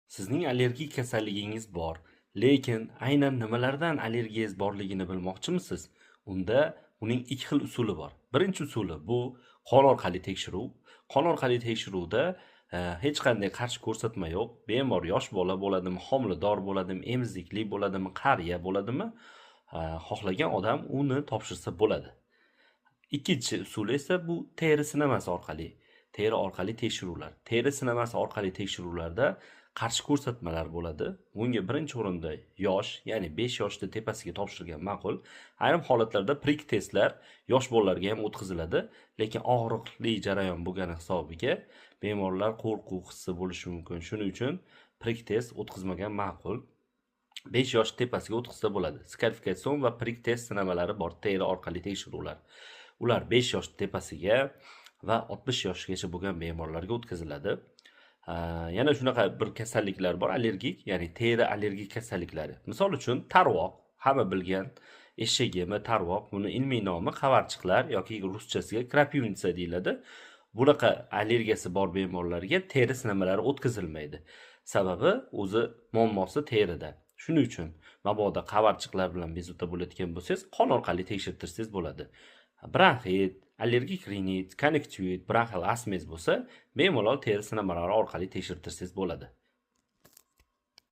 Sizning allergik kasalligingiz bor, lekin aynan nimalardan allergiyangiz borligini bilmoqchimisiz? Unda uning ikki xil usuli bor. Birinchi usuli bu qon orqali tekshiruv. Qon orqali tekshiruvda hech qanday qarshi ko'rsatma yo'q. Bemor yosh bola bo'ladimi, homilador bo'ladimi, emizikli bo'ladimi, qariya bo'ladimi, xohlagan odam uni topshirsa bo'ladi. Ikkinchi usuli esa bu teri sinamasi orqali, teri orqali tekshiruvlar. Teri sinamasi orqali tekshiruvlarda qarshi ko'rsatmalar bo'ladi. Bunga birinchi o'rinda yosh, ya'ni 5 yoshda tepasiga topshirgan ma'qul. Ayrim holatlarda prik testlar yosh bolalarga ham o'tkaziladi, lekin og'riqli jarayon bo'lgani hisobiga bemorlar qo'rquv hissi bo'lishi mumkin. Shuning uchun prik test o'tkazmagan ma'qul. 5 yosh tepasiga o'tkazsa bo'ladi. Skarifikatsion va prik test sinamalari bor, teri orqali tekshiruvlar. Ular 5 yosh tepasiga va 60 yoshgacha bo'lgan bemorlarga o'tkaziladi. Yana shunaqa bir kasalliklar bor, allergik, ya'ni teri allergik kasalliklari. Misol uchun tarvoq, hamma bilgan eshak yemi tarvoq, buni ilmiy nomi qavarchiqlar yoki ruschasiga крапивница deyiladi. Bunaqa allergiyasi bor bemorlarga teri sinamalari o'tkazilmaydi. Sababi o'zi muammosi terida. Shuning uchun mabodo qavarchiqlar bilan bezovta bo'layotgan bo'lsangiz, qon orqali tekshirtirsangiz bo'ladi. Bronxit, allergik rinit, kon'yunktivit, bronxial astmangiz bo'lsa, bemalol teri sinamalari orqali tekshirtirsangiz bo'ladi.